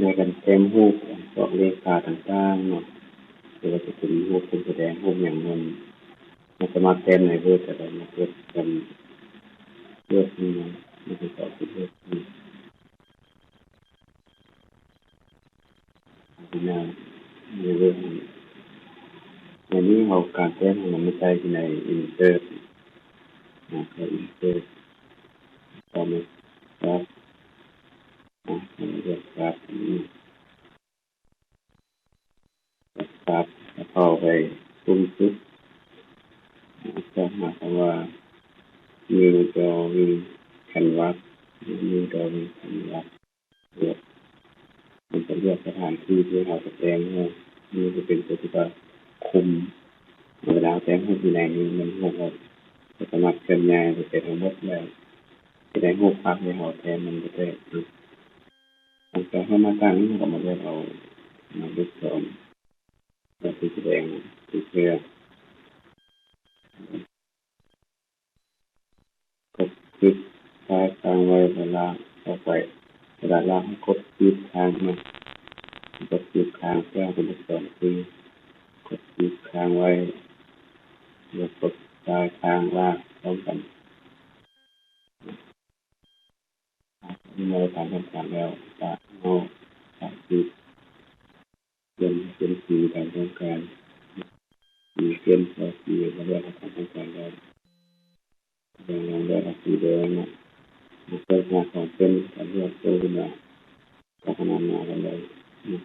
ຊ່ວຍກັນແຕ້ມຮູບ ພວກເລຂາຕ່າງໆເນາະ ບໍ່ວ່າຈະເປັນຮູບເປັນສະແດງ ຮູບຫຍັງນັ້ນ ເຮົາສາມາດແຕ້ມໃນ Word ກໍໄດ້ເນາະ ເພື່ອເປັນ Word ນີ້ເນາະ ໃນການອອກເປັນ Word ນີ້ ໃນ Word ນີ້ ໃນນີ້ເຮົາ ການແຕ້ມເຮົານຳມາໃສ່ທີ່ໃນ Insert ເນາະ Insert ເຂົ້າມາ Start ເນາະ ເລືອກ Start ນີ້ Start ແລ້ວເຂົ້າໄປປຸ່ມສຸດ ແລ້ວຫາຄຳວ່າ New Drawing Canvas New Drawing Canvas ເລືອກ ມັນຈະເລືອກສະຖານທີ່ທີ່ເຮົາຈະແຕ່ງໃຫ້ ມັນຈະເປັນຕົວທີ່ວ່າຄຸມ ເວລາເຮົາແຕ່ງຮູບຢູ່ໃນນີ້ ມັນ ເຮົາກໍສາມາດເຄື່ອນຍ້າຍໄປໄດ້ທັງໝົດ ແລ້ວຈະໄດ້ຮູບພາບທີ່ເຮົາແຕ່ງມັນບໍ່ແຕກເນາະ. ຫຼັງຈາກເຮົາມາຕັ້ງນີ້ ເຮົາກໍມາເລືອກເອົາ ມາເລືອກສອນ ແລ້ວທີ່ສະແດງທີ່ເພື່ອ ກົດຄລິກຊ້າຍຄ້າງໄວ້ ແລ້ວລາກອອກໄປ ເວລາລາກໃຫ້ກົດຄລິກຄ້າງເນາະ ກົດຄລິກຄ້າງເພື່ອໃຫ້ເປັນລູກສອນຄື ກົດຄລິກຄ້າງໄວ້ ແລ້ວກົດຊ້າຍຄ້າງລາກພ້ອມກັນ. ເມື່ອໄດ້ຕາມຕ້ອງການແລ້ວ ກະເອົາສາຍຂີດປ່ຽນເປັນສີຕາມຕ້ອງການ ສີເຂັ້ມ ເອົາສີ ເລືອກເອົາຕາມຕ້ອງການແລ້ວ ລອງເລືອກເອົາສີແດງເນາະ ເພື່ອຫາຂອງເສັ້ນ ກະເລືອກໂຕຂຶ້ນມາ ເອົາຂະໜາດໜ້າກັນໄດ້ເນາະ.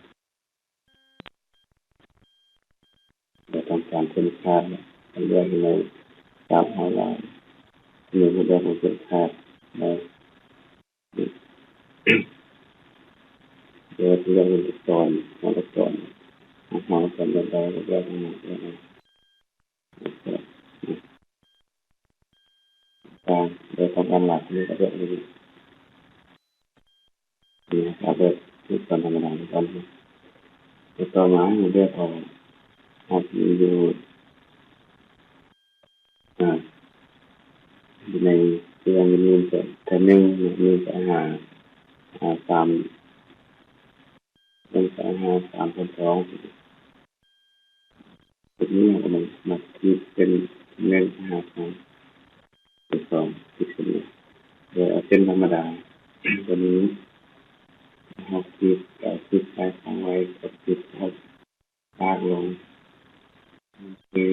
ແລ້ວຕ້ອງການເສັ້ນຂາດ ເລືອກຢູ່ໃນກາບເຮົາວ່າ ເລືອກໃຫ້ເປັນຂາດ ແລ້ວ ເລືອກເປັນລູກສອນ ເອົາລູກສອນ ເອົາລູກສອນແບບໃດ ເລືອກເອົາ ເລືອກເອົາ ກາງ ແລ້ວຕ້ອງການຫຼັກ ເລືອກເອົາແບບນີ້. ນີ້ເຮົາເລືອກເປັນຕອນທຳມະດາໄວ້ກ່ອນ. ແລ້ວຕໍ່ມາເຮົາເລືອກເອົາ ອາດມີຢູ່ ອາ ຢູ່ໃນເລື່ອງໜຶ່ງ ແຕ່ໜຶ່ງ ໜຶ່ງສາຍຫາ ອາ ສາມ ໜຶ່ງສາຍຫາ ສາມສ່ວນສອງ. ຈຸດນີ້ເຮົາກໍມາ ມາຂີດເສັ້ນໜຶ່ງຫາສອງ ເປັນສອງ ຂີດຂຶ້ນມາ ໂດຍເອົາເສັ້ນທຳມະດາຕົວນີ້ ເຮົາຂີດ ເອົາຂີດປາຍທາງໄວ້ ເອົາຂີດເອົາປາກລົງ ຄື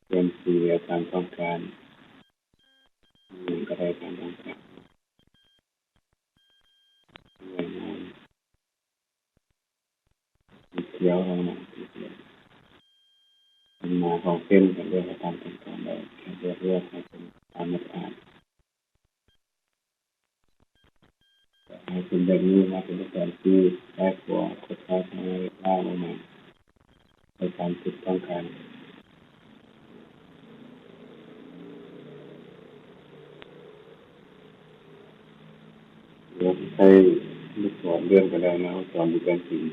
ປ່ຽນສີເອົາຕາມຕ້ອງການ ອີ່ຫຍັງກໍໄດ້ຕາມຕ້ອງການ. ສີຂຽວເນາະ ສີຂຽວ ເປັນໜ້າຂອງເສັ້ນ ກໍເລືອກເອົາຕາມຕ້ອງການໄດ້ ແຄ່ເລືອກ ເລືອກໃຫ້ເປັນຕາມມາດຕະຖານ ໃຫ້ເປັນແບບນີ້ ມາເປັນແບບນີ້ ຊ້າຍຂວາ ກົດຊ້າຍຂວາ ລາກລົງມາ ໃນການຕິດຕ້ອງການ ຫຼືໃຊ້ລູກສອນເລື່ອນກໍໄດ້ເນາະ ລູກສອນຢູ່ແປ້ນພິມ.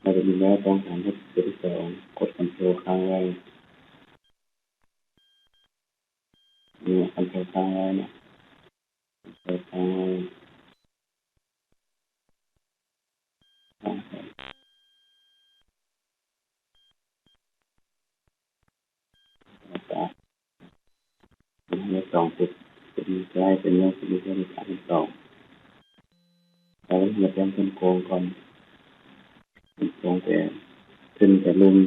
ແລ້ວກໍມີແນວຕ້ອງການເຮັດຕົວທີ່ສອງ ກົດ Ctrl ຄ້າງໄວ້ ນີ້ Ctrl ຄ້າງໄວ້ເນາະ Ctrl ຄ້າງໄວ້. ໃນສອງຈຸດ ຈຸດນີ້ຈະໃຫ້ເປັນໜຶ່ງ ຈຸດນີ້ຈະໃຫ້ເປັນສອງ ແລ້ວມາແຕ່ງເສັ້ນໂຄ້ງກ່ອນ ເສັ້ນໂຄ້ງແຕ່ຂຶ້ນແຕ່ລຸ່ມ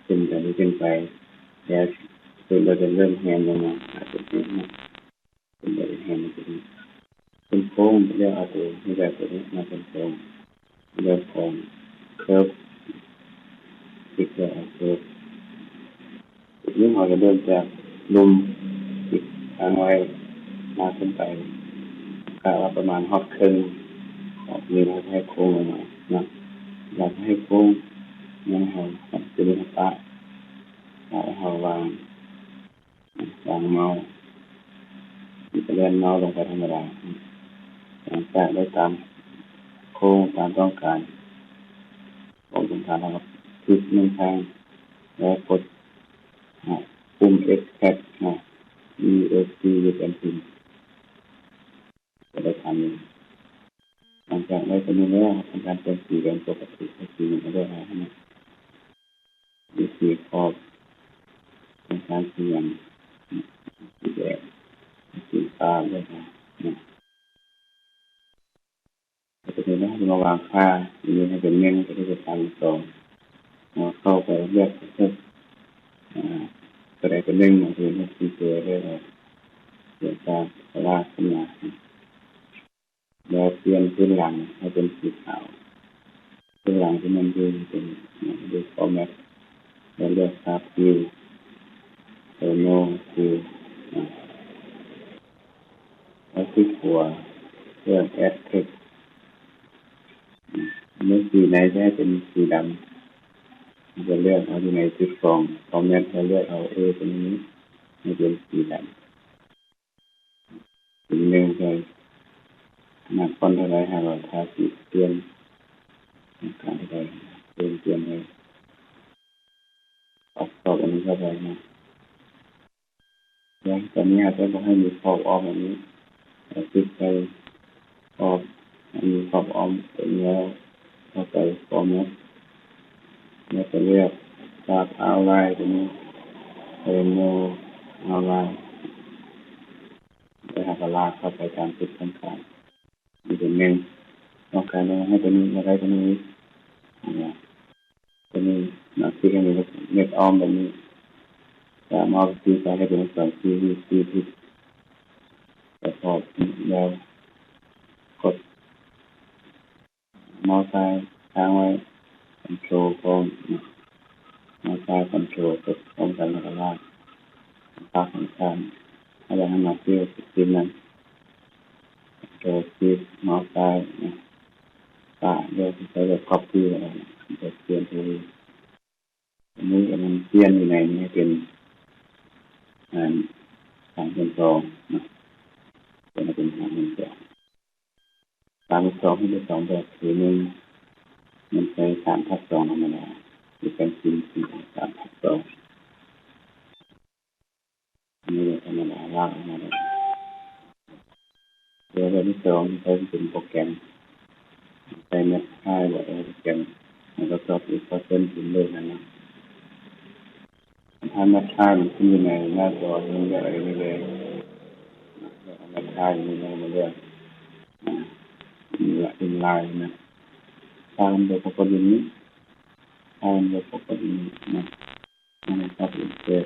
ຂຶ້ນແຕ່ນີ້ຂຶ້ນໄປ ແລ້ວ ແລ້ວຈະເລີ່ມແຮນລົງມາ ອາດຈະເປັນ ເປັນແບບແຮນເປັນໂຄ້ງ ແລ້ວເອົາຕົວນີ້ແບບຕົວນີ້ມາເປັນໂຄ້ງ ເລື່ອງຂອງເຄີບ ຕິດແລ້ວເອົາເຄີບ ທີນີ້ເຮົາຈະເລີ່ມຈາກລຸ່ມ ຕິດຄ້າງໄວ້ ມາຂຶ້ນໄປ ກະວ່າປະມານຮອດເຄິ່ງ ອອກນີ້ເຮົາຈະໃຫ້ໂຄ້ງລົງມາເນາະ ຢາກໃຫ້ໂຄ້ງ ແມ່ນເຮົາ ຕົວນີ້ເຮົາປະ ປະແລ້ວເຮົາວາງ ວາງເມົາສ໌ ມັນຈະເລື່ອນເມົາສ໌ລົງໄປທຳມະດາ. ຫຼັງຈາກໄດ້ຕາມໂຄ້ງຕາມຕ້ອງການ ໂຄ້ງຕ້ອງການ ເຮົາກໍຄລິກໜຶ່ງຄັ້ງ ແລ້ວກົດ ອາ ປຸ່ມ Extract ນະ EXT ຢູ່ແປ້ນພິມ. ນີ້ແລ້ວ ທຳການປ່ຽນສີເປັນປົກກະຕິ ໃຫ້ສີນີ້ເລີກເອົາ ເປັນສີຂອບ ທຳການສີຫຍັງ ສີແດງ ສີຟ້າ ເລືອກເອົາ ແລ້ວຕົວນີ້ເນາະ ເຮົາມາວາງຄ່າ ອັນນີ້ໃຫ້ເປັນໜຶ່ງ ຕົວນີ້ເປັນສາມ ສອງ ເຮົາເຂົ້າໄປເລືອກເລືອກ ອາ ຕົວໃດຕົວໜຶ່ງ ເຮົາເລືອກສີແດງ ເລືອກເອົາ ເລືອກຕາມລາກຂຶ້ນມາ ແລ້ວປ່ຽນພື້ນຫຼັງໃຫ້ເປັນສີຂາວ ພື້ນຫຼັງທີ່ມັນຢູ່ເປັນ ຢູ່ຟໍແມັດ ແລ້ວເລືອກຊາບຄິວ ເອີ ໂນຄິວ ແລ້ວຄລິກຂວາ ເລືອກແອັດເທັກ ໃນສີໃນຈະໃຫ້ເປັນສີດຳ ຈະເລືອກເອົາຢູ່ໃນຈຸດຂອງຟໍແມັດ ແລ້ວເລືອກເອົາເອຕົວນີ້ໃຫ້ເປັນສີດຳ ເປັນໜຶ່ງໃສ່ ຂະໜາດຟອນເທົ່າໃດ ຫ້າຮ້ອຍ ຖ້າຊິປ່ຽນ ຕ້ອງການເທົ່າໃດ ປ່ຽນ ປ່ຽນໄດ້ ອອບ ອອບອັນນີ້ເຂົ້າໄປເນາະ ແລ້ວຕອນນີ້ເຮົາຈະບໍ່ໃຫ້ມີຂອບອ້ອມອັນນີ້ ເຮົາຄລິກໃສ່ຂອບ ໃຫ້ມີຂອບອ້ອມຕົວນີ້ ແລ້ວເຂົ້າໄປຟໍແມັດ ແລ້ວໄປເລືອກຊາບເອົາລາຍຕົວນີ້ ເປັນໂນເອົາລາຍ ແລ້ວເຮົາກໍລາກເຂົ້າໄປຕາມຈຸດຕ້ອງການ ນີ້ເປັນໜຶ່ງ ຕ້ອງການໃຫ້ຕົວນີ້ ຢາກໄດ້ຕົວນີ້ອີກ ຕົວນີ້ມາຄລິກໃຫ້ມັນເມັດອ້ອມແບບນີ້ ແລ້ວເອົາມາຊີ້ໄປໃຫ້ເປັນອັກສອນຊີ ຊີທິດ ແລ້ວກໍ ແລ້ວກົດເມົາສ໌ຊ້າຍຄ້າງໄວ້ ຄອນໂທຣ ພ້ອມ ເມົາສ໌ຊ້າຍ ຄອນໂທຣ ກົດພ້ອມກັນ ແລ້ວກໍລາກ ລາກຂ້າງໆ ເຮົາຢາກໃຫ້ມາທີ່ຈຸດນັ້ນ ຄອນໂທຣ ຊີຟ ເມົາສ໌ຊ້າຍ ປະ ເລືອກ ໃຊ້ເລືອກກັອບປີ້ ແລ້ວກໍປ່ຽນໂທນ ອັນນີ້ມັນປ່ຽນຢູ່ໃນນີ້ໃຫ້ເປັນ ອັນ ສາມສ່ວນສອງເນາະ ປ່ຽນໃຫ້ເປັນສາມສ່ວນສອງ ສາມສ່ວນສອງມີຢູ່ສອງແບບ ຄືໜຶ່ງ ມັນໃຊ້ສາມທັບສອງທຳມະດາ ຫຼືແປນຊີນ ສາມທັບສອງ ອັນນີ້ແບບທຳມະດາ ລາກອອກມາໄດ້ ແລ້ວແບບທີສອງ ໃຊ້ເປັນໂປຣແກຣມ ໃຊ້ແມັດພາຍ ຫຼືໂປຣແກຣມ ໄມໂຄຣຊອບ ເອັກເຊັລ ເປັນເລີຍຫັ້ນນະ ຖ້າແມັດພາຍມັນຂຶ້ນຢູ່ໃນໜ້າຈໍ ມັນເລືອກໄດ້ເລີຍ ເລືອກເອົາແມັດພາຍນີ້ ແລ້ວມາເລືອກ ອາ ເປັນລາຍນະ ພາຍມັນບໍ່ປົກກະຕິນີ້ ພາຍມັນບໍ່ປົກກະຕິນີ້ນະ ເຮົາເຂົ້າໄປອິນເສີດ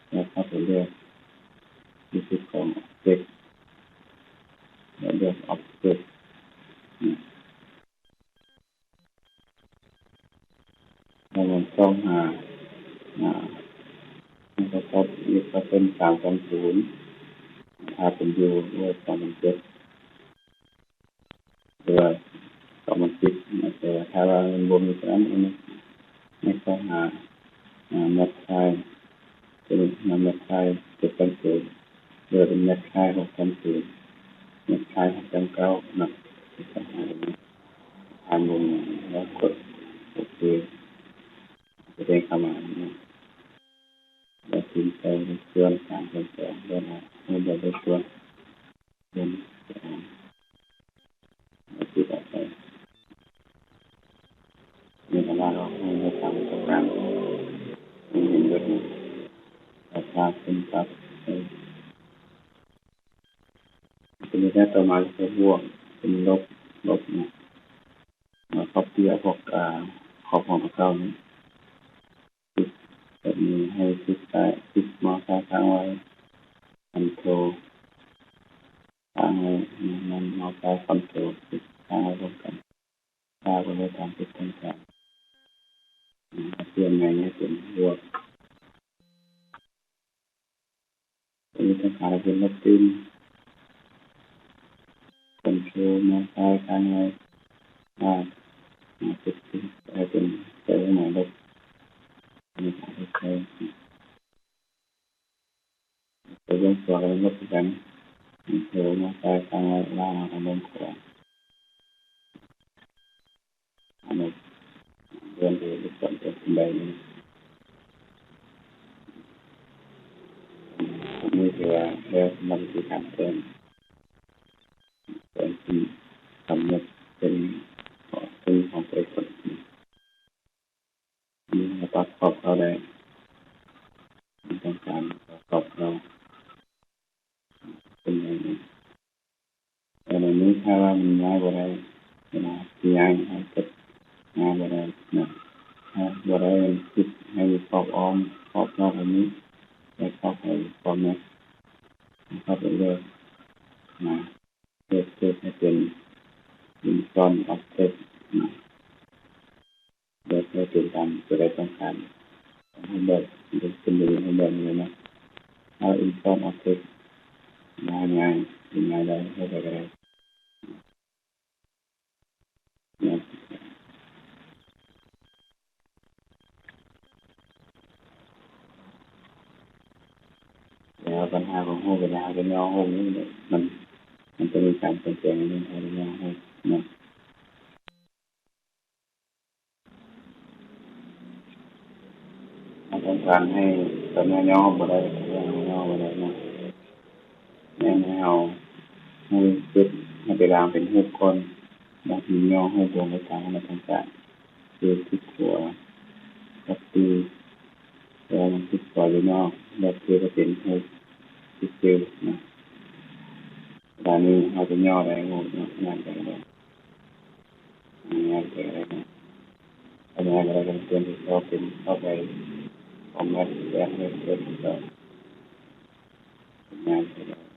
ແລ້ວເຂົ້າໄປເລືອກ ທີ່ຈຸດຂອງອອບເຈັກ ແລ້ວເລືອກອອບເຈັກ ແລ້ວມັນຊອກຫາ ອາ ໄມໂຄຣຊອບ ເອັກເຊັລ ສາມສອງສູນ ຖ້າເປັນຢູ່ເວີດ ສອງພັນເຈັດ ຫຼືວ່າ ສອງພັນສິບ ແຕ່ວ່າຖ້າວ່າມັນບໍ່ມີຕົວນັ້ນ ໃຫ້ຊອກຫາ ອາ ແມັດພາຍ ຕົວນີ້ນຳ ແມັດພາຍ ເຈັດພັນສູນ ຫຼືວ່າເປັນແມັດພາຍ ຫົກພັນສູນ ແມັດພາຍ ຫົກພັນເກົ້າເນາະ ຜ່ານວງເງິນ ແລ້ວກົດໂອເຄ ຈະໄດ້ເຂົ້າມາເນາະ ແລ້ວພິມໃສ່ສ່ວນ ສາມສ່ວນສອງ ແລ້ວເນາະ ແລ້ວໄດ້ສ່ວນ ເປັນ ອາ ແລ້ວປິດອອກໄປ ໃນເວລາເຮົາໃຫ້ເຮັດຕາມຕ້ອງການ ໃຫ້ເຫັນແບບນີ້ ແລ້ວພາຂຶ້ນປັບ ເອີ ເປັນແບບນີ້ ຕໍ່ມາເຮົາບວກ ເປັນລົບ ລົບເນາະ ມາກັອບປີ້ເອົາພວກ ອາ ຂອບຂອງຕົວເກົ່ານີ້ ແບບນີ້ ໃຫ້ຄລິກຊ້າຍ ຄລິກເມົາສ໌ຊ້າຍຄ້າງໄວ້ ຄອນໂທຣ ຄ້າງໄວ້ ແມ່ນ ເມົາສ໌ຊ້າຍ ຄອນໂທຣ ຄລິກຄ້າງໄວ້ພ້ອມກັນ ລາກໄປເລີຍຕາມຈຸດຕ່າງໆ ອາ ປ່ຽນໃໝ່ໃຫ້ເປັນບວກ ຕົວນີ້ຕ້ອງການໃຫ້ເປັນລົບຕື່ມ ຄອນໂທຣ ເມົາສ໌ຊ້າຍຄ້າງໄວ້ ລາກ ອາ ຈຸດທີ່ໃຫ້ເປັນ ໃສ່ເຄື່ອງໝາຍລົບ ນີ້ກໍໃສ່ ໃສ່ເບື້ອງຂວາກໍເປັນລົບຄືກັນ ຄອນໂທຣ ເມົາສ໌ຊ້າຍຄ້າງໄວ້ ລາກມາທາງເບື້ອງຂວາ ອັນນີ້ເລື່ອນໄປລູກສອນຕົວຂຶ້ນໄດ້ນີ້ ນີ້ຄືວ່າແລ້ວສຳລັບວິທີການແຈ້ງ ແຈ້ງທີ່ກຳນົດເປັນ ອັນນີ້ຖ້າວ່າມັນຍ້າຍບໍ່ໄດ້ ເວລາຊິຍ້າຍ ເຮົາກໍຍ້າຍບໍ່ໄດ້ນະ. ຖ້າບໍ່ໄດ້ ມັນຄິດໃຫ້ຄອບອ້ອມ ຄອບນອກອັນນີ້ ແລະ ຄອບໃຫ້ຄອບໃນ ເຮົາເຂົ້າໄປເລືອກນະ ເລືອກເຮັດໃຫ້ເປັນ Install Object ນະ. ແບບໃຫ້ເປັນຕາມທີ່ເຮົາຕ້ອງການ ຮູບແບບ ເປັນຮູບແບບນີ້ເນາະ. ເຮົາ Install Object ງ່າຍໆ ເຮັດງ່າຍໄດ້ ໃຫ້ໃຜກໍໄດ້. ແລ້ວບັນຫາຂອງຮູບ ເວລາເຮົາຈະຍໍຮູບນີ້ ມັນ ມັນຈະມີການປ່ຽນແປງໃນເລື່ອງຂອງການຍໍຮູບເນາະ. ເຮົາຕ້ອງການໃຫ້ຕົວເນື້ອຍໍບໍ່ໄດ້ ເຮົາຍໍບໍ່ໄດ້ເນາະ. ແມ່ນໃຫ້ເຮົາ ໃຫ້ເຮັດ ໃຫ້ໄປວາງເປັນຮູບກ່ອນ ແລ້ວຈຶ່ງຍໍຮູບລົງໄປຕາມທີ່ເຮົາຕ້ອງການ ຄືທິດຂວາ copy ແລ້ວທິດຂວາຢູ່ນອກ ແລ້ວເຮັດໃຫ້ເປັນຮູບ pixel ນະ. ບາດນີ້ເຮົາຈະຍໍໄດ້ຮູບເນາະ ງ່າຍໄປແລ້ວ. ງ່າຍໄປແລ້ວເນາະ. ງ່າຍໄປແລ້ວ ເປັນເປັນເຂົ້າໄປ format ແບບເຮັດ ເຮັດ ເຮັດ ງ່າຍໄປແລ້ວ.